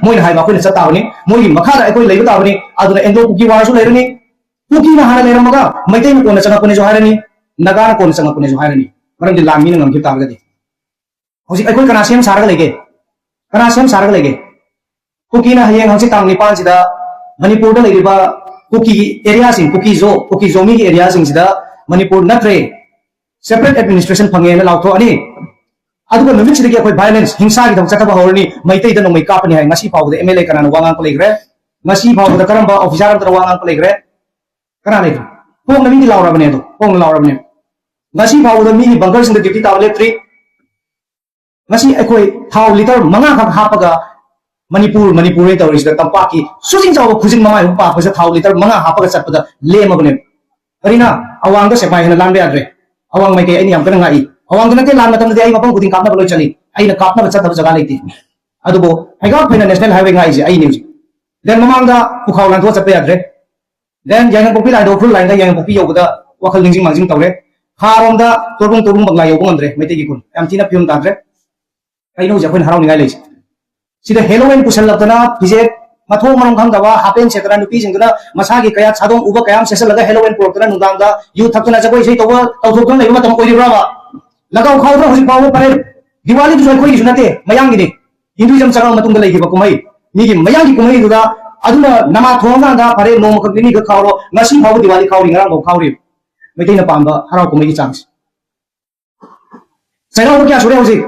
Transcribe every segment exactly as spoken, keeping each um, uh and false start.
ꯃꯣꯏꯅ ꯍꯥꯏꯕ ꯑꯩꯈꯣꯏꯅ ꯆꯠ ꯇꯥꯕꯅꯤ, ꯃꯣꯏꯒꯤ ꯃꯈꯥꯗ ꯑꯩꯈꯣꯏ ꯂꯩꯕ ꯇꯥꯕꯅꯤ꯫ ꯑꯗꯨꯅ ꯑꯦꯡꯒ꯭ꯂꯣ ꯀꯨꯀꯤ ꯋꯥꯔꯁꯨ ꯂꯩꯔꯅꯤ, ꯀꯨꯀꯤꯅ ꯍꯥꯟꯅ ꯂꯩꯔꯝꯃꯒ ꯃꯩꯇꯩꯅ ꯀꯣꯟꯅ ꯆꯪꯉꯛꯄꯅꯦꯁꯨ ꯍꯥꯏꯔꯅꯤ, ꯅꯥꯒꯥꯅ ꯀꯣꯟꯅ ꯆꯪꯉꯛꯄꯅꯦꯁꯨ ꯍꯥꯏꯔꯅꯤ꯫ ꯃꯔꯝꯗꯤ ꯂꯥꯟ ꯃꯤꯅ ꯉꯝꯈꯤꯕ ꯇꯥꯔꯒꯗꯤ꯫ ꯍꯧꯖꯤꯛ ꯑꯩꯈꯣꯏ ꯀꯅꯥ ꯁꯦꯝ ꯁꯥꯔꯒ ꯂꯩꯒꯦ? ꯀꯅꯥ ꯁꯦꯝ ꯁꯥꯔꯒ ꯂꯩꯒꯦ? ꯀꯨꯀꯤꯅ ꯍꯌꯦꯡ ꯍꯪꯆꯤꯠ ꯇꯥꯡ ꯅꯤꯄꯥꯟꯁꯤꯗ ꯃꯅꯤꯄꯨꯔꯗ ꯂꯩꯔꯤꯕ ꯀꯨꯀꯤꯒꯤ ꯑꯦꯔꯤꯌꯥꯁꯤꯡ, ꯀꯨꯀꯤ ꯖꯣ, ꯀꯨꯀꯤ ꯖꯣꯃꯤꯒꯤ ꯑꯦꯔꯤꯌꯥꯁꯤꯡꯁꯤꯗ ꯃꯅꯤꯄꯨꯔ ꯅꯠꯇ꯭ꯔꯦ, ꯁꯦꯄꯔꯦꯠ ꯑꯦꯗꯃꯤꯅꯤꯁꯇ꯭ꯔꯦꯁꯟ ꯐꯪꯉꯦꯅ ꯂꯥꯎꯊꯣꯛꯑꯅꯤ꯫ ꯑꯗꯨꯒ ꯅꯨꯃꯤꯠꯁꯤꯗꯒꯤ ꯑꯩꯈꯣꯏ ꯚꯥꯏꯑꯣꯂꯦꯟꯁ, ꯍꯤꯡꯁꯥꯒꯤ ꯊꯕꯛ ꯆꯠꯊꯕ ꯍꯧꯔꯅꯤ꯫ ꯃꯩꯇꯩꯗ ꯅꯣꯡꯃꯩ ꯀꯥꯞꯄꯅꯤ ꯍꯥꯏ꯫ ꯉꯁꯤ ꯐꯥꯎꯕꯗ ꯑꯦꯝ ꯑꯦꯜ ꯑꯦ ꯀꯅꯥꯅ ꯋꯥ ꯉꯥꯡꯕ ꯂꯩꯈ꯭ꯔꯦ? ꯉꯁꯤ ꯐꯥꯎꯕꯗ ꯀꯔꯝꯕ ꯑꯣꯐꯤꯁꯥꯔ ꯑꯃꯇꯅ ꯋꯥ ꯉꯥꯡꯕ ꯂꯩꯈ꯭ꯔꯦ? ꯀꯅꯥ ꯂꯩꯈ꯭ꯔꯦ? ꯐꯣꯡꯅ ꯃꯤꯗꯤ ꯂꯥꯎꯔꯕꯅꯦ, ꯑꯗꯣ ꯐꯣꯡꯅ ꯂꯥꯎꯔꯕꯅꯦ꯫ ꯉꯁꯤ ꯐꯥꯎꯕꯗ ꯃꯤꯒꯤ ꯕꯪꯀꯔꯁꯤꯡꯗ ꯗ꯭ꯌꯨꯇꯤ ꯇꯥꯕ ꯂꯦꯞꯇ꯭ꯔꯤ꯫ ꯉꯁꯤ ꯑꯩꯈꯣꯏ ꯊꯥꯎ ꯂꯤꯇꯔ ꯃꯉꯥꯈꯛ ꯍꯥꯞꯄꯒ ꯃꯅꯤꯄꯨꯔ, ꯃꯅꯤꯄꯨꯔ ꯍꯥꯏꯅ ꯇꯧꯔꯤꯁꯤꯗ, ꯇꯝꯄꯥꯛꯀꯤ ꯁꯨꯆꯤꯡ ꯆꯥꯎꯕ ꯈꯨꯖꯤꯡ ꯃꯃꯥꯏ ꯍꯨꯛ ꯄꯥꯛꯄꯁꯤꯗ ꯊꯥꯎ ꯂꯤꯇꯔ ꯃꯉꯥ ꯍꯥꯞꯄꯒ ꯆꯠꯄꯗ ꯂꯦꯝꯃꯕꯅꯦꯕ꯫ ꯀꯔꯤꯅ? ꯑꯋꯥꯡꯗ ꯁꯦꯛꯃꯥꯏ ꯍꯦꯟꯅ ꯂꯥꯟꯕ ꯌꯥꯗ꯭ꯔꯦ꯫ ꯑꯋꯥꯡ ꯃꯥꯏꯀꯩ ꯑꯩꯅ ꯌꯥꯝ ꯀꯟꯅ ꯉꯥꯛꯏ꯫ ꯑꯋꯥꯡꯗ ꯅꯠꯇꯦ, ꯂꯥꯟ ꯃꯇꯝꯗꯗꯤ ꯑꯩ ꯃꯐꯝ ꯈꯨꯗꯤꯡ ꯀꯥꯞꯅꯕ ꯂꯣꯏ ꯆꯠꯂꯤ꯫ ꯑꯩꯅ ꯀꯥꯞꯅꯕ ꯆꯠꯇꯕ ꯖꯒꯥ ꯂꯩꯇꯦ꯫ ꯑꯗꯨꯕꯨ ꯍꯩꯒꯥꯞ ꯐꯩꯅ ꯅꯦꯁꯅꯦꯜ ꯍꯥꯏꯋꯦ ꯉꯥꯛꯏꯁꯦ ꯑꯩꯅꯦ ꯍꯧꯖꯤꯛ꯫ ꯗꯦꯟ ꯃꯃꯥꯡꯗ ꯄꯨꯈꯥꯎ ꯂꯥꯟꯊꯣꯛꯑ ꯆꯠꯄ ꯌꯥꯗ꯭ꯔꯦ꯫ ꯗꯦꯟ ꯌꯥꯏꯉꯪꯄꯣꯛꯄꯤ ꯂꯥꯏꯟꯗ, ꯎꯈ꯭ꯔꯨꯜ ꯂꯥꯏꯟꯗ ꯌꯥꯏꯉꯪꯄꯣꯛꯄꯤ ꯌꯧꯕꯗ ꯋꯥꯈꯜ ꯅꯤꯡꯁꯤꯡ ꯃꯥꯡꯖꯤꯡ ꯇꯧꯔꯦ꯫ ꯈꯥꯔꯣꯝꯗ ꯇꯣꯔꯕꯨꯡ, ꯇꯣꯔꯕꯨꯡ ꯕꯪꯂꯥ ꯌꯧꯕ ꯉꯝꯗ꯭ꯔꯦ ꯃꯩꯇꯩꯒꯤ ꯈꯨꯟ꯫ ꯌꯥꯝ ꯊꯤꯅ ꯐꯤꯕꯝ ꯇꯥꯗ꯭ꯔꯦ꯫ ꯀꯩꯅꯣ ꯍꯧꯖꯤꯛ ꯑꯩꯈꯣꯏꯅ ꯍꯔꯥꯎꯅꯤꯡꯉꯥꯏ ꯂꯩꯁꯦ? ꯁꯤꯗ ꯍꯦꯂꯣꯋꯤꯟ ꯄꯨꯁꯜꯂꯛꯇꯅ, ꯐꯤꯖꯦꯠ ꯃꯊꯣꯡ ꯃꯔꯝ ꯈꯪꯗꯕ ꯍꯥꯞ ꯄꯦꯟ ꯁꯦꯠꯇꯅ, ꯅꯨꯄꯤꯁꯤꯡꯗꯨꯅ ꯃꯁꯥꯒꯤ ꯀꯌꯥꯠ ꯁꯥꯗꯣꯡ ꯎꯕ ꯀꯌꯥꯝ ꯁꯦꯠꯆꯜꯂꯒ ꯍꯦꯂꯣꯋꯤꯟ ꯄꯨꯔꯛꯇꯅ ꯅꯨꯡꯗꯥꯡꯗ ꯌꯨ ꯊꯛꯇꯅ ꯖꯒꯣꯏ ꯏꯁꯩ ꯇꯧꯕ ꯇꯧꯊꯣꯛꯇꯨꯅ ꯂꯩꯕ ꯃꯇꯝ ꯑꯣꯏꯔꯤꯕ꯭ꯔꯥꯕ? ꯂꯒꯥꯎ ꯈꯥꯎꯗ꯭ꯔꯥ ꯍꯧꯖꯤꯛ ꯐꯥꯎꯕ? ꯐꯔꯦ, ꯗꯤꯋꯥꯂꯤꯗꯨꯁꯨ ꯑꯩꯈꯣꯏꯒꯤꯁꯨ ꯅꯠꯇꯦ, ꯃꯌꯥꯡꯒꯤꯅꯤ꯫ ꯍꯤꯟꯗꯨꯏꯖꯝ ꯆꯪꯉꯛꯑ ꯃꯇꯨꯡꯗ ꯂꯩꯈꯤꯕ ꯀꯨꯝꯍꯩ, ꯃꯤꯒꯤ ꯃꯌꯥꯡꯒꯤ ꯀꯨꯝꯍꯩꯗꯨꯗ꯫ ꯑꯗꯨꯅ ꯅꯃꯥ ꯊꯣꯡꯉꯀꯥꯟꯗ ꯐꯔꯦ, ꯅꯣꯡꯃꯈꯛ ꯅꯤꯅꯤꯈꯛ ꯈꯥꯎꯔꯣ, ꯉꯁꯤ ꯐꯥꯎꯕ ꯗꯤꯋꯥꯂꯤ ꯈꯥꯎꯔꯤ, ꯉꯔꯥꯡ ꯐꯥꯎ ꯈꯥꯎꯔꯤ꯫ ꯃꯩꯇꯩꯅ ꯄꯥꯝꯕ ꯍꯔꯥꯎ ꯀꯨꯝꯍꯩꯒꯤ ꯆꯥꯡꯁꯦ꯫ ꯆꯩꯔꯥꯎꯕ ꯀꯌꯥ ꯁꯨꯔꯦ ꯍꯧꯖꯤꯛ?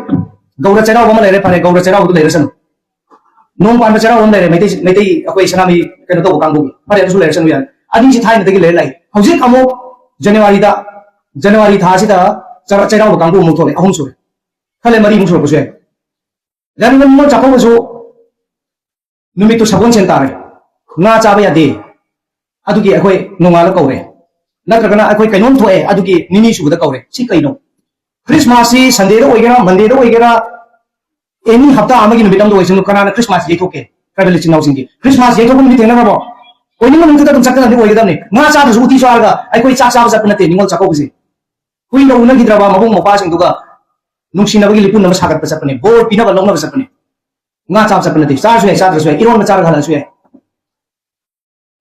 ꯒꯧꯔ ꯆꯩꯔꯥꯎꯕ ꯑꯃ ꯂꯩꯔꯦ, ꯐꯔꯦ, ꯒꯧꯔ ꯆꯩꯔꯥꯎꯕꯗꯨ ꯂꯩꯔꯁꯅꯨ꯫ ꯅꯣꯡ ꯄꯥꯟꯕ ꯆꯩꯔꯥꯎꯕ ꯑꯃ ꯂꯩꯔꯦ, ꯃꯩꯇꯩ, ꯃꯩꯇꯩ ꯑꯩꯈꯣꯏ ꯁꯅꯥꯃꯍꯤ ꯀꯩꯅꯣ ꯇꯧꯕ ꯀꯥꯡꯕꯨꯒꯤ, ꯐꯔꯦ, ꯑꯗꯨꯁꯨ ꯂꯩꯔꯁꯅꯨ ꯌꯥꯔꯦ꯫ ꯑꯅꯤꯁꯤ ꯊꯥꯏꯅꯗꯒꯤ ꯂꯩꯔ ꯂꯥꯛꯏ꯫ ꯍꯧꯖꯤꯛ ꯑꯃꯨꯛ ꯖꯅꯋꯥꯔꯤꯗ, ꯖꯅꯋꯥꯔꯤ ꯊꯥꯁꯤꯗ ꯆꯔ-, ꯆꯩꯔꯥꯎꯕ ꯀꯥꯡꯕꯨ ꯑꯃꯨꯛ ꯊꯣꯛꯂꯛꯑꯦ, ꯑꯍꯨꯝ ꯁꯨꯔꯦ꯫ ꯈꯜꯂꯦ ꯃꯔꯤꯃꯨꯛ ꯁꯨꯔꯛꯄꯁꯨ ꯌꯥꯏ꯫ ꯌꯥꯅꯤꯡꯕ ꯅꯤꯉꯣꯜ ꯆꯥꯛꯀꯧꯕꯁꯨ ꯅꯨꯃꯤꯠꯇꯨ ꯁꯒꯣꯜꯁꯦꯟ ꯇꯥꯔꯦ, ꯉꯥ ꯆꯥꯕ ꯌꯥꯗꯦ, ꯑꯗꯨꯒꯤ ꯑꯩꯈꯣꯏ ꯅꯣꯡꯉꯥꯜꯂ ꯀꯧꯔꯦ꯫ ꯅꯠꯇ꯭ꯔꯒꯅ ꯑꯩꯈꯣꯏ ꯀꯩꯅꯣꯝ ꯊꯣꯛꯑꯦ, ꯑꯗꯨꯒꯤ ꯅꯤꯅꯤ ꯁꯨꯕꯗ ꯀꯧꯔꯦ꯫ ꯁꯤ ꯀꯩꯅꯣ? ꯈ꯭ꯔꯤꯁꯃꯥꯁꯁꯤ ꯁꯟꯗꯦꯗ ꯑꯣꯏꯒꯦꯔꯥ, ꯃꯟꯗꯦꯗ ꯑꯣꯏꯒꯦꯔꯥ, ꯑꯦꯅꯤ ꯍꯞꯇꯥ ꯑꯃꯒꯤ ꯅꯨꯃꯤꯠ ꯑꯃꯗ ꯑꯣꯏꯁꯅꯨ, ꯀꯅꯥꯅ ꯈ꯭ꯔꯤꯁꯃꯥꯁ ꯌꯩꯊꯣꯛꯀꯦ? ꯇ꯭ꯔꯥꯏꯕꯦꯜ ꯏꯆꯤꯟ ꯏꯅꯥꯎꯁꯤꯡꯒꯤ ꯈ꯭ꯔꯤꯁꯃꯥꯁ ꯌꯩꯊꯣꯛꯄ ꯅꯨꯃꯤꯠ ꯊꯦꯡꯅꯈ꯭ꯔꯕꯣ? ꯑꯣꯏꯅꯤꯡꯕ ꯅꯨꯃꯤꯠꯇꯨꯗ ꯑꯗꯨꯝ ꯆꯠꯀꯗꯕꯗꯤ ꯑꯣꯏꯒꯗꯕꯅꯤ꯫ ꯉꯥ ꯆꯥꯗ꯭ꯔꯁꯨ ꯎꯇꯤ ꯆꯥꯔꯒ ꯑꯩꯈꯣꯏ ꯆꯥꯛ ꯆꯥꯕ ꯆꯠꯄ ꯅꯠꯇꯦ ꯅꯤꯉꯣꯜ ꯆꯥꯛꯀꯧꯕꯁꯦ꯫ ꯀꯨꯏꯅ ꯎꯅꯈꯤꯗ꯭ꯔꯕ ꯃꯕꯨꯡ ꯃꯧꯄ꯭ꯋꯥꯁꯤꯡꯗꯨꯒ ꯅꯨꯡꯁꯤꯅꯕꯒꯤ ꯂꯤꯄꯨꯟ ꯑꯃ ꯁꯥꯒꯠꯄ ꯆꯠꯄꯅꯦ, ꯕꯣꯔ ꯄꯤꯅꯕ ꯂꯧꯅꯕ ꯆꯠꯄꯅꯦ꯫ ꯉꯥ ꯆꯥꯕ ꯆꯠꯄ ꯅꯠꯇꯦ, ꯆꯥꯔꯁꯨ ꯌꯥꯏ, ꯆꯥꯗ꯭ꯔꯁꯨ ꯌꯥꯏ, ꯏꯔꯣꯟꯕ ꯆꯥꯔꯒ ꯍꯜꯂꯛꯑꯁꯨ ꯌꯥꯏ꯫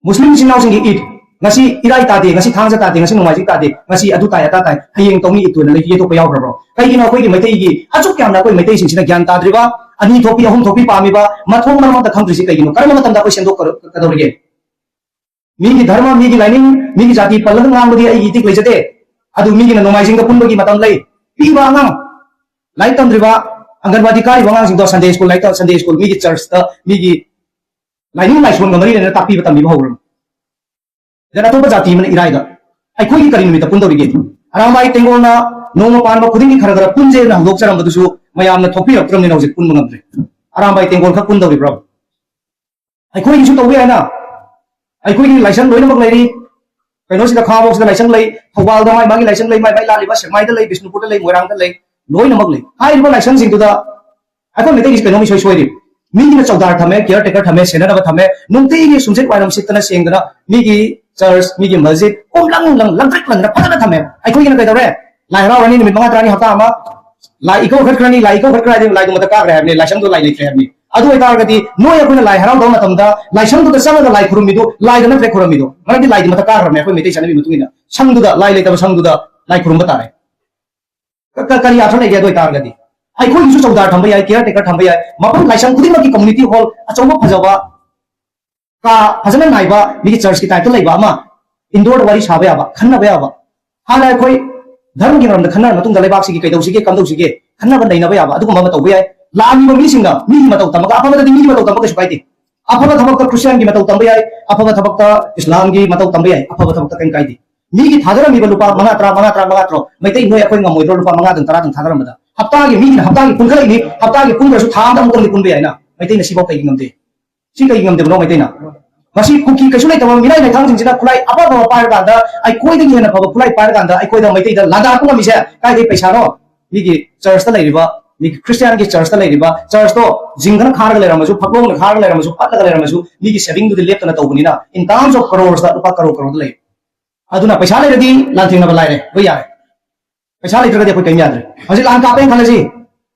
ꯃꯨꯁꯂꯤꯝ ꯏꯆꯤꯟ ꯏꯅꯥꯎꯁꯤꯡꯒꯤ ꯏꯗ, ꯉꯁꯤ ꯏꯔꯥꯏ ꯇꯥꯗꯦ, ꯉꯁꯤ ꯊꯥꯡꯖ ꯇꯥꯗꯦ, ꯉꯁꯤ ꯅꯣꯡꯃꯥꯏꯖꯤꯡ ꯇꯥꯗꯦ, ꯉꯁꯤ ꯑꯗꯨ ꯇꯥꯏ ꯑꯗꯥ ꯇꯥꯏ, ꯍꯌꯦꯡ ꯇꯧꯅꯤ ꯏꯠꯇꯨꯅ ꯂꯩ ꯌꯦꯠꯊꯣꯛꯄ ꯌꯥꯎꯈ꯭ꯔꯕ꯭ꯔꯣ? ꯀꯩꯒꯤꯅꯣ ꯑꯩꯈꯣꯏꯒꯤ ꯃꯩꯇꯩꯒꯤ ꯑꯁꯨꯛ ꯌꯥꯝꯅ ꯑꯩꯈꯣꯏ ꯃꯩꯇꯩꯁꯤꯡꯁꯤꯅ ꯒ꯭ꯌꯥꯟ ꯇꯥꯗ꯭ꯔꯤꯕ, ꯑꯅꯤ ꯊꯣꯛꯄꯤ ꯑꯍꯨꯝ ꯊꯣꯛꯄꯤ ꯄꯥꯝꯃꯤꯕ, ꯃꯊꯣꯡ ꯃꯔꯝ ꯑꯃꯇ ꯈꯪꯗ꯭ꯔꯤꯁꯤ ꯀꯩꯒꯤꯅꯣ? ꯀꯔꯝꯕ ꯃꯇꯝꯗ ꯑꯩꯈꯣꯏ ꯁꯦꯝꯗꯣꯛꯀꯗꯧꯔꯤꯒꯦ? ꯃꯤꯒꯤ ꯙꯔꯃ, ꯃꯤꯒꯤ ꯂꯥꯏꯅꯤꯡ, ꯃꯤꯒꯤ ꯖꯥꯇꯤ ꯄꯜꯂꯒ ꯉꯥꯡꯕꯗꯤ ꯑꯩꯒꯤ ꯏꯊꯤꯛ ꯂꯩꯖꯗꯦ꯫ ꯑꯗꯨ ꯃꯤꯒꯤꯅ ꯅꯣꯡꯃꯥꯏꯖꯤꯡꯗ ꯄꯨꯟꯕꯒꯤ ꯃꯇꯝ ꯂꯩ꯫ ꯄꯤꯕ ꯑꯉꯥꯡ, ꯂꯥꯏꯔꯤꯛ ꯇꯝꯗ꯭ꯔꯤꯕ, ꯑꯪꯒꯟꯋꯥꯗꯤ ꯀꯥꯔꯤꯕ ꯑꯉꯥꯡꯁꯤꯡꯗꯣ Sunday school, ꯂꯥꯏꯔꯤꯛ ꯇꯝ-, Sunday school, ꯃꯤꯒꯤ ꯆꯔꯆꯇ, ꯃꯤꯒꯤ ꯂꯥꯏꯅꯤꯡ ꯂꯥꯏꯁꯣꯟꯒ ꯃꯔꯤ ꯂꯩꯅꯅ ꯇꯥꯛꯄꯤꯕ ꯇꯝꯕꯤꯕ ꯍꯧꯔꯕꯅꯤ꯫ ꯑꯗꯨꯅ ꯑꯇꯣꯞꯄ ꯖꯥꯇꯤ ꯑꯃꯅ ꯏꯔꯥꯏꯗ꯫ ꯑꯩꯈꯣꯏꯒꯤ ꯀꯔꯤ ꯅꯨꯃꯤꯠꯇ ꯄꯨꯟꯗꯧꯔꯤꯒꯦ? ꯑꯔꯥꯝꯕꯥꯏ ꯇꯦꯡꯒꯣꯜꯅ ꯅꯣꯡꯃ ꯄꯥꯟꯕ ꯈꯨꯗꯤꯡꯒꯤ ꯈꯔ ꯈꯔ ꯄꯨꯟꯖꯦꯅ ꯍꯧꯗꯣꯛꯆꯔꯝꯕꯗꯨꯁꯨ ꯃꯌꯥꯝꯅ ꯊꯣꯛꯄꯤꯔꯛꯇ꯭ꯔꯕꯅꯤꯅ ꯍꯧꯖꯤꯛ ꯄꯨꯟꯕ ꯉꯝꯗ꯭ꯔꯦ꯫ ꯑꯔꯥꯝꯕꯥꯏ ꯇꯦꯡꯒꯣꯜ ꯈꯛ ꯄꯨꯟꯗꯧꯔꯤꯕ꯭ꯔꯣ? ꯑꯩꯈꯣꯏꯒꯤꯁꯨ ꯇꯧꯕ ꯌꯥꯏꯅ꯫ ꯑꯩꯈꯣꯏꯒꯤ ꯂꯥꯏꯁꯪ ꯂꯣꯏꯅꯃꯛ ꯂꯩꯔꯤ꯫ ꯀꯩꯅꯣꯁꯤꯗ, ꯈꯥꯉꯕꯣꯛꯁꯤꯗ ꯂꯥꯏꯁꯪ ꯂꯩ, ꯊꯧꯕꯥꯜꯗ ꯃꯥꯒꯤ ꯃꯥꯒꯤ ꯂꯥꯏꯁꯪ ꯂꯩ, ꯃꯥꯏ ꯃꯥꯏ ꯂꯥꯠꯂꯤꯕ ꯁꯦꯛꯃꯥꯏꯗ ꯂꯩ, ꯕꯤꯁꯅꯨꯄꯨꯔꯗ ꯂꯩ, ꯃꯣꯏꯔꯥꯡꯗ ꯂꯩ, ꯂꯣꯏꯅꯃꯛ ꯂꯩ꯫ ꯍꯥꯏꯔꯤꯕ ꯂꯥꯏꯁꯪꯁꯤꯡꯗꯨꯗ ꯑꯩꯈꯣꯏ ꯃꯩꯇꯩꯒꯤꯁꯤ ꯀꯩꯅꯣꯝ ꯏꯁꯣꯏ ꯁꯣꯏꯔꯤ꯫ ꯃꯤꯒꯤꯅ ꯆꯧꯗꯥꯔ ꯊꯝꯃꯦ, ꯀꯤꯌꯔ ꯇꯦꯀꯔ ꯊꯝꯃꯦ, ꯁꯦꯟꯅꯅꯕ ꯊꯝꯃꯦ, ꯅꯨꯡꯇꯤꯒꯤ ꯁꯨꯝꯆꯤꯠ ꯋꯥꯏꯔꯝ ꯁꯤꯠꯇꯅ ꯁꯦꯡꯗꯅ ꯃꯤꯒꯤ ꯆꯔꯆ, ꯃꯤꯒꯤ ꯃꯁꯖꯤꯗ ꯄꯨꯝꯂꯪ ꯂꯪ-, ꯂꯪꯇ꯭ꯔꯤꯛ ꯂꯪꯗꯅ ꯐꯖꯅ ꯊꯝꯃꯦ꯫ ꯑꯩꯈꯣꯏꯒꯤꯅ ꯀꯩꯗꯧꯔꯦ? ꯂꯥꯏ ꯍꯔꯥꯎꯔꯅꯤ ꯅꯨꯃꯤꯠ ꯃꯉꯥ ꯇꯔꯥꯅꯤ, ꯍꯞꯇꯥ ꯑꯃ, ꯂꯥꯏ ꯏꯀꯧꯈꯠꯈ꯭ꯔꯅꯤ, ꯂꯥꯏ ꯏꯀꯧꯈꯠꯈ꯭ꯔ ꯍꯥꯏꯗꯤ ꯂꯥꯏꯗꯨ ꯃꯊꯛ ꯀꯥꯈ꯭ꯔꯦ ꯍꯥꯏꯕꯅꯤ, ꯂꯥꯏꯁꯪꯗꯣ ꯂꯥꯏ ꯂꯩꯇ꯭ꯔꯦ ꯍꯥꯏꯕꯅꯤ꯫ ꯑꯗꯨ ꯑꯣꯏꯇꯥꯔꯒꯗꯤ ꯅꯣꯏ ꯑꯩꯈꯣꯏꯅ ꯂꯥꯏ ꯍꯔꯥꯎꯗꯕ ꯃꯇꯝꯗ ꯂꯥꯏꯁꯪꯗꯨꯗ ꯆꯪꯉꯒ ꯂꯥꯏ ꯈꯨꯔꯨꯝꯃꯤꯗꯨ ꯂꯥꯏꯗ ꯅꯠꯇ꯭ꯔꯦ ꯈꯨꯔꯨꯝꯃꯤꯗꯣ, ꯃꯔꯝꯗꯤ ꯂꯥꯏꯗꯤ ꯃꯊꯛ ꯀꯥꯈ꯭ꯔꯕꯅꯦ꯫ ꯑꯩꯈꯣꯏ ꯃꯩꯇꯩ ꯆꯠꯅꯕꯤ ꯃꯇꯨꯡ ꯏꯟꯅ ꯁꯪꯗꯨꯗ, ꯂꯥꯏ ꯂꯩꯇꯕ ꯁꯪꯗꯨꯗ ꯂꯥꯏ ꯈꯨꯔꯨꯝꯕ ꯇꯥꯔꯦ꯫ ꯀ-, ꯀ-, ꯀꯔꯤ ꯑꯥꯔꯊ ꯂꯩꯒꯦ? ꯑꯗꯨ ꯑꯣꯏꯇꯥꯔꯒꯗꯤ ꯑꯩꯈꯣꯏꯒꯤꯁꯨ ꯆꯧꯗꯥꯔ ꯊꯝꯕ ꯌꯥꯏ, ꯀꯤꯌꯔ ꯇꯦꯀꯔ ꯊꯝꯕ ꯌꯥꯏ, ꯃꯐꯝ ꯂꯥꯏꯁꯪ ꯈꯨꯗꯤꯡꯃꯛꯀꯤ ꯀꯝꯃꯨꯅꯤꯇꯤ ꯍꯣꯜ ꯑꯆꯧꯕ ꯐꯖꯕ, ꯀꯥ ꯐꯖꯅ ꯅꯥꯏꯕ, ꯃꯤꯒꯤ ꯆꯔꯆꯀꯤ ꯇꯥꯏꯞꯇ ꯂꯩꯕ ꯑꯃ, ꯏꯟꯗꯣꯔꯗ ꯋꯥꯔꯤ ꯁꯥꯕ ꯌꯥꯕ, ꯈꯟꯅꯕ ꯌꯥꯕ꯫ ꯍꯥꯟꯅ ꯑꯩꯈꯣꯏ ꯙꯔꯃꯒꯤ ꯃꯔꯝꯗ ꯈꯟꯅꯔ ꯃꯇꯨꯡꯗ ꯂꯩꯕꯥꯛꯁꯤꯒꯤ ꯀꯩꯗꯧꯁꯤꯒꯦ, ꯀꯝꯗꯧꯁꯤꯒꯦ, ꯈꯟꯅꯕ ꯅꯩꯅꯕ ꯌꯥꯕ ꯑꯗꯨꯒꯨꯝꯕ ꯑꯃ ꯇꯧꯕ ꯌꯥꯏ꯫ ꯂꯥꯛꯂꯤꯕ ꯃꯤꯁꯤꯡꯅ ꯃꯤꯒꯤ ꯃꯇꯧ ꯇꯝꯃꯒ, ꯑꯐꯕꯗꯗꯤ ꯃꯤꯒꯤ ꯃꯇꯧ ꯇꯝꯕ ꯀꯩꯁꯨ ꯀꯥꯏꯗꯦ꯫ ꯑꯐꯕ ꯊꯕꯛꯇ ꯈ꯭ꯔꯤꯁꯇꯤꯌꯥꯟꯒꯤ ꯃꯇꯧ ꯇꯝꯕ ꯌꯥꯏ, ꯑꯐꯕ ꯊꯕꯛꯇ ꯏꯁꯂꯥꯝꯒꯤ ꯃꯇꯧ ꯇꯝꯕ ꯌꯥꯏ, ꯑꯐꯕ ꯊꯕꯛꯇ ꯀꯔꯤꯝ ꯀꯥꯏꯗꯦ꯫ ꯃꯤꯒꯤ ꯊꯥꯗꯔꯝꯃꯤꯕ ꯂꯨꯄꯥ ꯃꯉꯥ, ꯇꯔꯥ, ꯃꯉꯥ, ꯇꯔꯥ, ꯃꯉꯥ, ꯇꯔꯥ, ꯃꯩꯇꯩ ꯅꯣꯏ ꯑꯩꯈꯣꯏ ꯉꯝꯃꯣꯏꯗ꯭ꯔꯣ ꯂꯨꯄꯥ ꯃꯉꯥꯗꯪ, ꯇꯔꯥꯗꯪ ꯊꯥꯗꯔꯝꯕꯗ? ꯍꯞꯇꯥꯒꯤ, ꯃꯤꯒꯤꯅ ꯍꯞꯇꯥꯒꯤ ꯄꯨꯟꯈꯠꯂꯛꯏꯅꯤ, ꯍꯞꯇꯥꯒꯤ ꯄꯨꯟꯈ꯭ꯔꯁꯨ ꯊꯥ ꯑꯃꯗ ꯑꯃꯨꯛꯇꯪꯗꯤ ꯄꯨꯟꯕ ꯌꯥꯏꯅ꯫ ꯃꯩꯇꯩꯅ ꯁꯤꯐꯥꯎ ꯀꯩꯒꯤ ꯉꯝꯗꯦ? ꯁꯤ ꯀꯩꯒꯤ ꯉꯝꯗꯕꯅꯣ ꯃꯩꯇꯩꯅ? ꯃꯁꯤ ꯀꯨꯀꯤ ꯀꯩꯁꯨ ꯂꯩꯇꯕ ꯃꯤꯔꯥꯏ ꯂꯩꯊꯥꯡꯁꯤꯡꯁꯤꯅ ꯈꯨꯠꯂꯥꯏ ꯑꯐ ꯑꯐꯕ ꯄꯥꯏꯔꯀꯥꯟꯗ, ꯑꯩꯈꯣꯏꯗꯒꯤ ꯍꯦꯟꯅ ꯐꯕ ꯈꯨꯠꯂꯥꯏ ꯄꯥꯏꯔꯀꯥꯟꯗ ꯑꯩꯈꯣꯏꯗ ꯃꯩꯇꯩꯗ ꯂꯥꯟꯗꯥꯔꯛꯄ ꯉꯝꯃꯤꯁꯦ ꯀꯥꯏꯗꯩ ꯄꯩꯁꯥꯅꯣ? ꯃꯤꯒꯤ ꯆꯔꯆꯇ ꯂꯩꯔꯤꯕ, ꯃꯤꯒꯤ ꯈ꯭ꯔꯤꯁꯇꯤꯌꯥꯟꯒꯤ ꯆꯔꯆꯇ ꯂꯩꯔꯤꯕ, ꯆꯔꯆꯇꯣ ꯖꯤꯡꯒꯅ ꯈꯥꯔꯒ ꯂꯩꯔꯝꯃꯁꯨ, ꯐꯛꯂꯣꯡꯅ ꯈꯥꯔꯒ ꯂꯩꯔꯝꯃꯁꯨ, ꯄꯠꯂꯒ ꯂꯩꯔꯝꯃꯁꯨ, ꯃꯤꯒꯤ ꯁꯦꯚꯤꯡꯗꯨꯗꯤ ꯂꯦꯞꯇꯅ ꯇꯧꯕꯅꯤꯅ, in terms of crores ꯂꯨꯄꯥ ꯀꯔꯣꯔ ꯀꯔꯣꯔꯗ ꯂꯩ꯫ ꯑꯗꯨꯅ ꯄꯩꯁꯥ ꯂꯩꯔꯗꯤ ꯂꯥꯟꯊꯦꯡꯅꯕ ꯂꯥꯏꯔꯦ, ꯂꯣꯏ ꯌꯥꯔꯦ꯫ ꯄꯩꯁꯥ ꯂꯩꯇ꯭ꯔꯒꯗꯤ ꯑꯩꯈꯣꯏ ꯀꯔꯤꯝ ꯌꯥꯗ꯭ꯔꯦ꯫ ꯍꯧꯖꯤꯛ ꯂꯥꯟ ꯀꯥꯞꯄꯦꯅ ꯈꯜꯂꯁꯤ,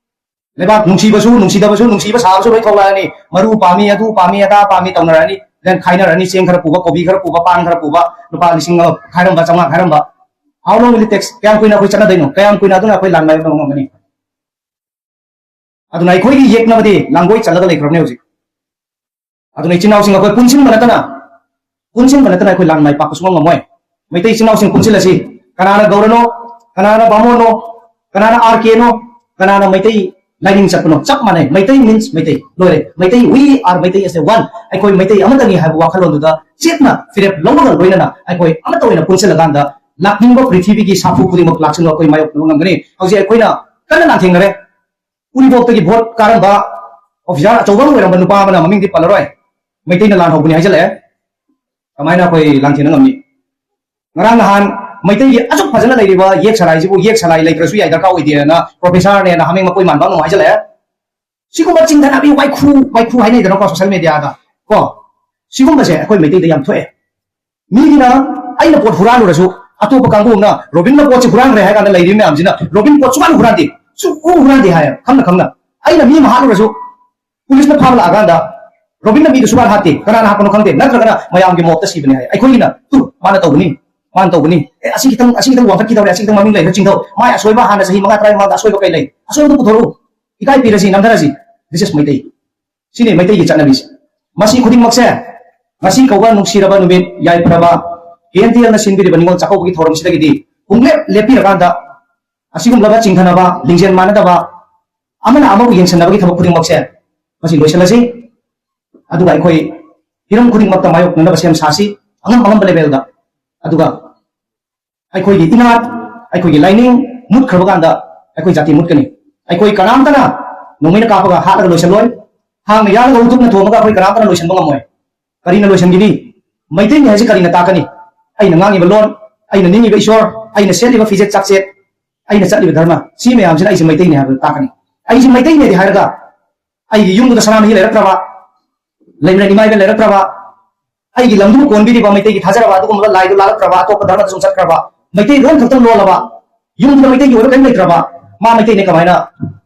ꯂꯩꯕꯥꯛ ꯅꯨꯡꯁꯤꯕꯁꯨ, ꯅꯨꯡꯁꯤꯗꯕꯁꯨ, ꯅꯨꯡꯁꯤꯕ ꯁꯥꯕꯁꯨ ꯂꯣꯏ ꯊꯣꯛꯂꯛꯑꯅꯤ꯫ ꯃꯔꯨ ꯄꯥꯝꯃꯤ, ꯑꯗꯨ ꯄꯥꯝꯃꯤ, ꯑꯗꯥ ꯄꯥꯝꯃꯤ ꯇꯧꯅꯔꯅꯤ꯫ Then ꯈꯥꯏꯅꯔꯅꯤ, ꯆꯦꯡ ꯈꯔ ꯄꯨꯕ, ꯀꯣꯕꯤ ꯈꯔ ꯄꯨꯕ, ꯄꯥꯟ ꯈꯔ ꯄꯨꯕ, ꯂꯨꯄꯥ ꯂꯤꯁꯤꯡ ꯑꯃ ꯈꯥꯏꯔꯝꯕ, ꯆꯥꯝꯃꯉꯥ ꯈꯥꯏꯔꯝꯕ꯫ How long will it take? ꯀꯌꯥꯝ ꯀꯨꯏꯅ ꯑꯩꯈꯣꯏ ꯆꯠꯅꯗꯣꯏꯅꯣ? ꯀꯌꯥꯝ ꯀꯨꯏꯅ ꯑꯗꯨꯅ ꯑꯩꯈꯣꯏ ꯂꯥꯟ ꯃꯥꯏꯌꯣꯛꯅꯕ ꯉꯝꯒꯅꯤ? ꯑꯗꯨꯅ ꯑꯩꯈꯣꯏꯒꯤ ꯌꯦꯛꯅꯕꯗꯤ ꯂꯥꯡꯒꯣꯏ ꯆꯜꯂꯒ ꯂꯩꯈ꯭ꯔꯕꯅꯦ ꯍꯧꯖꯤꯛ꯫ ꯑꯗꯨꯅ ꯏꯆꯤꯟ ꯏꯅꯥꯎꯁꯤꯡ ꯑꯩꯈꯣꯏ ꯄꯨꯟꯁꯤꯟꯕ ꯅꯠꯇꯅ, ꯄꯨꯟꯁꯤꯟꯕ ꯅꯠꯇꯅ ꯑꯩꯈꯣꯏ ꯂꯥꯟ ꯃꯥꯏ ꯄꯥꯛꯄ ꯁꯨꯡꯉꯝ ꯉꯝꯃꯣꯏ꯫ ꯃꯩꯇꯩ ꯏꯆꯤꯟ ꯏꯅꯥꯎꯁꯤꯡ ꯄꯨꯟꯁꯤꯜꯂꯁꯤ꯫ ꯀꯅꯥꯅ ꯒꯧꯔꯅꯣ, ꯀꯅꯥꯅ ꯕꯥꯃꯣꯟꯅꯣ, ꯀꯅꯥꯅ ꯑꯥꯔ ꯀꯦꯅꯣ, ꯀꯅꯥꯅ ꯃꯩꯇꯩ ꯂꯥꯏꯅꯤꯡ ꯆꯠꯄꯅꯣ? ꯆꯞ ꯃꯥꯟꯅꯩ꯫ ꯃꯩꯇꯩ means ꯃꯩꯇꯩ꯫ ꯂꯣꯏꯔꯦ꯫ Meitei, we are Meitei as a one꯫ ꯑꯩꯈꯣꯏ ꯃꯩꯇꯩ ꯑꯃꯠꯇꯅꯤ ꯍꯥꯏꯕ ꯋꯥꯈꯜꯂꯣꯟꯗꯨꯗ ꯆꯦꯠꯅ ꯐꯤꯔꯦꯞ ꯂꯧꯕꯒ ꯂꯣꯏꯅꯅ ꯑꯩꯈꯣꯏ ꯑꯃꯠꯇ ꯑꯣꯏꯅ ꯄꯨꯟꯁꯤꯜꯂꯀꯥꯟꯗ ꯂꯥꯛꯅꯤꯡꯕ ꯄ꯭ꯔꯤꯊꯤꯕꯤꯒꯤ ꯁꯥꯐꯨ ꯈꯨꯗꯤꯡꯃꯛ ꯂꯥꯛꯁꯤꯟꯕ ꯑꯩꯈꯣꯏ ꯃꯥꯌꯣꯛꯅꯕ ꯉꯝꯒꯅꯤ꯫ ꯍꯧꯖꯤꯛ ꯑꯩꯈꯣꯏꯅ ꯀꯟꯅ ꯂꯥꯟꯊꯦꯡꯅꯔꯦ꯫ ꯎꯔꯤꯄꯣꯛꯇꯒꯤ ꯚꯣꯠ ꯀꯥꯔꯝꯕ ꯑꯣꯐꯤꯁꯥꯔ ꯑꯆꯧꯕ ꯑꯃ ꯑꯣꯏꯔꯝꯕ ꯅꯨꯄꯥ ꯑꯃꯅ, ꯃꯃꯤꯡꯗꯤ ꯄꯜꯂꯔꯣꯏ, ꯃꯩꯇꯩꯅ ꯂꯥꯟ ꯍꯧꯕꯅꯤ ꯍꯥꯏꯖꯜꯂꯛꯑꯦ꯫ ꯀꯃꯥꯏꯅ ꯑꯩꯈꯣꯏ ꯂꯥꯟꯊꯦꯡꯅ ꯉꯝꯅꯤ? ꯉꯔꯥꯡ ꯅꯍꯥꯟ ꯃꯩꯇꯩꯒꯤ ꯑꯁꯨꯛ ꯐꯖꯅ ꯂꯩꯔꯤꯕ ꯌꯦꯛ ꯁꯂꯥꯏꯁꯤꯕꯨ ꯌꯦꯛ ꯁꯂꯥꯏ ꯂꯩꯇ꯭ꯔꯁꯨ ꯌꯥꯏ, ꯗꯔꯀꯥꯔ ꯑꯣꯏꯗꯦꯅ ꯄ꯭ꯔꯣꯐꯦꯁꯔꯅꯦꯅ ꯍꯥꯃꯦꯡ ꯃꯀꯣꯏ ꯃꯥꯟꯕ ꯑꯃ ꯍꯥꯏꯖꯜꯂꯛꯑꯦ꯫ ꯁꯤꯒꯨꯝꯕ ꯆꯤꯡꯊꯅꯕꯤ ꯋꯥꯏꯈꯨ, ꯋꯥꯏꯈꯨ ꯍꯥꯏꯅꯩꯗꯅꯀꯣ ꯁꯣꯁꯦꯜ ꯃꯦꯗꯤꯌꯥꯗ ꯀꯣ, ꯁꯤꯒꯨꯝꯕꯁꯦ ꯑꯩꯈꯣꯏ ꯃꯩꯇꯩꯗ ꯌꯥꯝ ꯊꯣꯛꯑꯦ꯫ ꯃꯤꯒꯤꯅ ꯑꯩꯅ ꯄꯣꯠ ꯍꯨꯔꯥꯜꯂꯨꯔꯁꯨ, ꯑꯇꯣꯞꯄ ꯀꯥꯡꯕꯨ ꯑꯃꯅ ꯔꯣꯕꯤꯟꯅ ꯄꯣꯠꯁꯦ ꯍꯨꯔꯥꯟꯈ꯭ꯔꯦ ꯍꯥꯏ ꯀꯥꯟꯗ ꯂꯩꯔꯤꯕ ꯃꯌꯥꯝꯁꯤꯅ ꯔꯣꯕꯤꯟ ꯄꯣꯠ ꯁꯨꯡꯍꯨꯔꯥꯟ ꯍꯨꯔꯥꯟꯗꯦ, ꯁꯨꯡꯍꯨ ꯍꯨꯔꯥꯟꯗꯦ ꯍꯥꯏꯌꯦ ꯈꯪꯅ ꯈꯪꯅ꯫ ꯑꯩꯅ ꯃꯤ ꯑꯃ ꯍꯥꯠꯂꯨꯔꯁꯨ ꯄꯨꯂꯤꯁꯅ ꯐꯥꯕ ꯂꯥꯛꯑꯀꯥꯟꯗ ꯔꯣꯕꯤꯟꯅ ꯃꯤꯗꯨ ꯁꯨꯡꯍꯥꯠ ꯍꯥꯠꯇꯦ, ꯀꯅꯥꯅ ꯍꯥꯠꯄꯅꯣ ꯈꯪꯗꯦ, ꯅꯠꯇ꯭ꯔꯒꯅ ꯃꯌꯥꯝꯒꯤ ꯃꯣꯞꯇ ꯁꯤꯕꯅꯤ ꯍꯥꯏ꯫ ꯑꯩꯈꯣꯏꯒꯤꯅ ꯇꯨ ꯃꯥꯅ ꯇꯧꯕꯅꯤ, ꯃꯥꯅ ꯇꯧꯕꯅꯤ, ꯑꯦ ꯑꯁꯤ ꯈꯤꯇꯪ, ꯑꯁꯤ ꯈꯤꯇꯪ ꯋꯥꯡꯈꯠꯈꯤꯗꯧꯔꯦ, ꯑꯁꯤ ꯈꯤꯇꯪ ꯃꯃꯤꯡ ꯂꯩꯈ꯭ꯔꯦ ꯆꯤꯡꯊꯧ, ꯃꯥꯏ ꯑꯁꯣꯏꯕ ꯍꯥꯟꯅ ꯆꯍꯤ ꯃꯉꯥ ꯇꯔꯥ ꯃꯃꯥꯡꯗ ꯑꯁꯣꯏꯕ ꯀꯩ ꯂꯩ? ꯑꯁꯣꯏꯕꯗꯨ ꯄꯨꯊꯣꯔꯛꯎ, ꯏꯀꯥꯏ ꯄꯤꯔꯁꯤ, ꯅꯝꯊꯔꯁꯤ꯫ This is Meitei. ꯁꯤꯅꯤ ꯃꯩꯇꯩꯒꯤ ꯆꯠꯅꯕꯤꯁꯦ꯫ ꯃꯁꯤ ꯈꯨꯗꯤꯡꯃꯛꯁꯦ ꯉꯁꯤ ꯀꯧꯕ ꯅꯨꯡꯁꯤꯔꯕ ꯅꯨꯃꯤꯠ ꯌꯥꯏꯐꯔꯕ ꯀꯦ ꯑꯦꯟ ꯇꯤ ꯑꯦꯜꯅ ꯁꯤꯟꯕꯤꯔꯤꯕ ꯅꯤꯉꯣꯜ ꯆꯥꯛꯀꯧꯕꯒꯤ ꯊꯧꯔꯝꯁꯤꯗꯒꯤꯗꯤ ꯄꯨꯡꯂꯦꯞ ꯂꯦꯞꯄꯤꯔꯀꯥꯟꯗ ꯑꯁꯤꯒꯨꯝꯂꯕ ꯆꯤꯡꯊꯅꯕ, ꯂꯤꯡꯖꯦꯜ ꯃꯥꯟꯅꯗꯕ, ꯑꯃꯅ ꯑꯃꯕꯨ ꯌꯦꯡꯁꯤꯟꯅꯕꯒꯤ ꯊꯕꯛ ꯈꯨꯗꯤꯡꯃꯛꯁꯦ ꯃꯁꯤ ꯂꯣꯏꯁꯤꯜꯂꯁꯤ꯫ ꯑꯗꯨꯒ ꯑꯩꯈꯣꯏ ꯍꯤꯔꯝ ꯈꯨꯗꯤꯡꯃꯛꯇ ꯃꯥꯌꯣꯛꯅꯅꯕ ꯁꯦꯝ ꯁꯥꯁꯤ, ꯑꯉꯝ ꯑꯉꯝꯕ ꯂꯦꯕꯦꯜꯗ꯫ ꯑꯗꯨꯒ ꯑꯩꯈꯣꯏꯒꯤ ꯏꯅꯥꯠ, ꯑꯩꯈꯣꯏꯒꯤ ꯂꯥꯏꯅꯤꯡ ꯃꯨꯠꯈ꯭ꯔꯕ ꯀꯥꯟꯗ ꯑꯩꯈꯣꯏ ꯖꯥꯇꯤ ꯃꯨꯠꯀꯅꯤ꯫ ꯑꯩꯈꯣꯏ ꯀꯅꯥꯝꯇꯅ ꯅꯣꯡꯃꯩꯅ ꯀꯥꯞꯄꯒ ꯍꯥꯠꯂꯒ ꯂꯣꯏꯁꯤꯜꯂꯣꯏ, ꯊꯥꯡꯅ ꯌꯥꯜꯂꯒ ꯎꯇꯨꯞꯅ ꯊꯣꯝꯃꯒ ꯑꯩꯈꯣꯏ ꯀꯅꯥꯝꯇꯅ ꯂꯣꯏꯁꯤꯟꯕ ꯉꯝꯃꯣꯏ꯫ ꯀꯔꯤꯅ ꯂꯣꯏꯁꯤꯟꯒꯅꯤ? ꯃꯩꯇꯩꯅꯤ ꯍꯥꯏꯁꯤ ꯀꯔꯤꯅ ꯇꯥꯛꯀꯅꯤ? ꯑꯩꯅ ꯉꯥꯡꯉꯤꯕ ꯂꯣꯟ, ꯑꯩꯅ ꯅꯤꯡꯉꯤꯕ ꯏꯁꯣꯔ, ꯑꯩꯅ ꯁꯦꯠꯂꯤꯕ ꯐꯤꯖꯦꯠ ꯆꯥꯛꯆꯦꯠ, ꯑꯩꯅ ꯆꯠꯂꯤꯕ ꯙꯔꯃ, ꯁꯤ ꯃꯌꯥꯝꯁꯤꯅ ꯑꯩꯁꯦ ꯃꯩꯇꯩꯅꯤ ꯍꯥꯏꯕꯗꯨ ꯇꯥꯛꯀꯅꯤ꯫ ꯑꯩꯁꯦ ꯃꯩꯇꯩꯅꯦꯗꯤ ꯍꯥꯏꯔꯒ ꯑꯩꯒꯤ ꯌꯨꯝꯗꯨꯗ ꯁꯅꯥꯃꯍꯤ ꯂꯩꯔꯛꯇ꯭ꯔꯕ, ꯂꯩꯃꯔꯦꯟ ꯏꯃꯥ ꯏꯕꯦꯟ ꯂꯩꯔꯛꯇ꯭ꯔꯕ, ꯑꯩꯒꯤ ꯂꯝꯗꯨꯕꯨ ꯀꯣꯟꯕꯤꯔꯤꯕ ꯃꯩꯇꯩꯒꯤ ꯊꯥꯖꯔꯕ ꯑꯗꯨꯒꯨꯝꯂꯕ ꯂꯥꯏꯗꯨ ꯂꯥꯠꯂꯛꯇ꯭ꯔꯕ, ꯑꯇꯣꯞꯄ ꯙꯔꯃꯗ ꯁꯨꯝ ꯆꯠꯈ꯭ꯔꯕ, ꯃꯩꯇꯩ ꯂꯣꯟ ꯈꯛꯇꯪ ꯂꯣꯜꯂꯕ, ꯌꯨꯝꯗꯨꯗ ꯃꯩꯇꯩꯒꯤ ꯑꯣꯏꯕ ꯀꯔꯤꯝ ꯂꯩꯇ꯭ꯔꯕ, ꯃꯥ ꯃꯩꯇꯩꯅꯦ ꯀꯃꯥꯏꯅ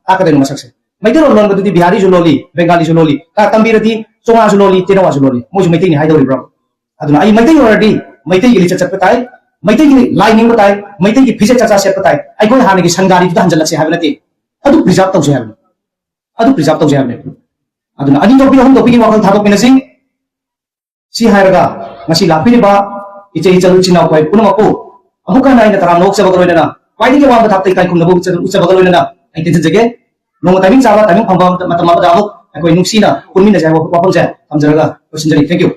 ꯇꯥꯛꯀꯗꯣꯏꯅꯣ ꯃꯁꯛꯁꯦ? ꯃꯩꯇꯩꯂꯣꯟ ꯂꯣꯟꯕꯗꯨꯗꯤ ꯕꯤꯍꯥꯔꯤꯁꯨ ꯂꯣꯜꯂꯤ, ꯕꯦꯡꯒꯥꯂꯤꯁꯨ ꯂꯣꯜꯂꯤ, ꯈꯔ ꯇꯝꯕꯤꯔꯗꯤ ꯆꯣꯉꯥꯁꯨ ꯂꯣꯜꯂꯤ, ꯇꯦꯅꯋꯥꯁꯨ ꯂꯣꯜꯂꯤ, ꯃꯣꯏꯁꯨ ꯃꯩꯇꯩꯅꯤ ꯍꯥꯏꯗꯧꯔꯤꯕ꯭ꯔꯣ? ꯑꯗꯨꯅ ꯑꯩ ꯃꯩꯇꯩ ꯑꯣꯏꯔꯗꯤ ꯃꯩꯇꯩꯒꯤ ꯂꯤꯆꯠ ꯆꯠꯄ ꯇꯥꯏ, ꯃꯩꯇꯩꯒꯤ ꯂꯥꯏ ꯅꯤꯡꯕ ꯇꯥꯏ, ꯃꯩꯇꯩꯒꯤ ꯐꯤꯖꯦꯠ ꯆꯥꯛꯆꯥ ꯁꯦꯠꯄ ꯇꯥꯏ, ꯑꯩꯈꯣꯏ ꯍꯥꯟꯅꯒꯤ ꯁꯪꯒꯥꯔꯤꯗꯨꯗ ꯍꯟꯖꯤꯜꯂꯛꯁꯦ ꯍꯥꯏꯕ ꯅꯠꯇꯦ꯫ ꯑꯗꯨ ꯄ꯭ꯔꯤꯖꯥꯕ ꯇꯧꯁꯦ ꯍꯥꯏꯕꯅꯤ꯫ ꯑꯗꯨ ꯄ꯭ꯔꯤꯖꯥꯕ ꯇꯧꯁꯦ ꯍꯥꯏꯕꯅꯤ꯫ ꯑꯗꯨꯅ ꯑꯅꯤ ꯊꯣꯛꯄꯤ ꯑꯍꯨꯝ ꯊꯣꯛꯄꯤꯒꯤ ꯋꯥꯈꯜ ꯊꯥꯗꯣꯛꯃꯤꯟꯅꯁꯤ꯫ ꯁꯤ ꯍꯥꯏꯔꯒ ꯉꯁꯤ ꯂꯥꯛꯄꯤꯔꯤꯕ ꯏꯆꯦ ꯏꯆꯜ ꯏꯆꯤꯟ ꯏꯅꯥꯎ ꯑꯩꯈꯣꯏ ꯄꯨꯝꯅꯃꯛꯄꯨ ꯑꯃꯨꯛ ꯍꯟꯅ ꯑꯩꯅ ꯇꯔꯥꯝꯅ ꯑꯣꯛꯆꯕꯒ ꯂꯣꯏꯅꯅ, ꯈ꯭ꯋꯥꯏꯗꯒꯤ ꯑꯋꯥꯡꯕ ꯊꯥꯛꯇ ꯏꯀꯥꯏ ꯈꯨꯝꯅꯕ ꯎꯠꯆ-, ꯎꯠꯆꯕꯒ ꯂꯣꯏꯅꯅ ꯑꯩ ꯇꯦꯟꯁꯤꯟꯖꯒꯦ꯫ ꯅꯣꯡꯃ ꯇꯥꯏꯃꯤꯡ ꯆꯥꯕ, ꯇꯥꯏꯃꯤꯡ ꯐꯪꯕ ꯃꯇꯝ ꯑꯃꯗ ꯑꯃꯨꯛ ꯑꯩꯈꯣꯏ ꯅꯨꯡꯁꯤꯅ ꯄꯨꯟꯃꯤꯟꯅꯁꯦ ꯍꯥꯏꯕ ꯋꯥꯐꯝꯁꯦ ꯊꯝꯖꯔꯒ ꯂꯣꯏꯁꯤꯟꯖꯔꯤ꯫ Thank you꯫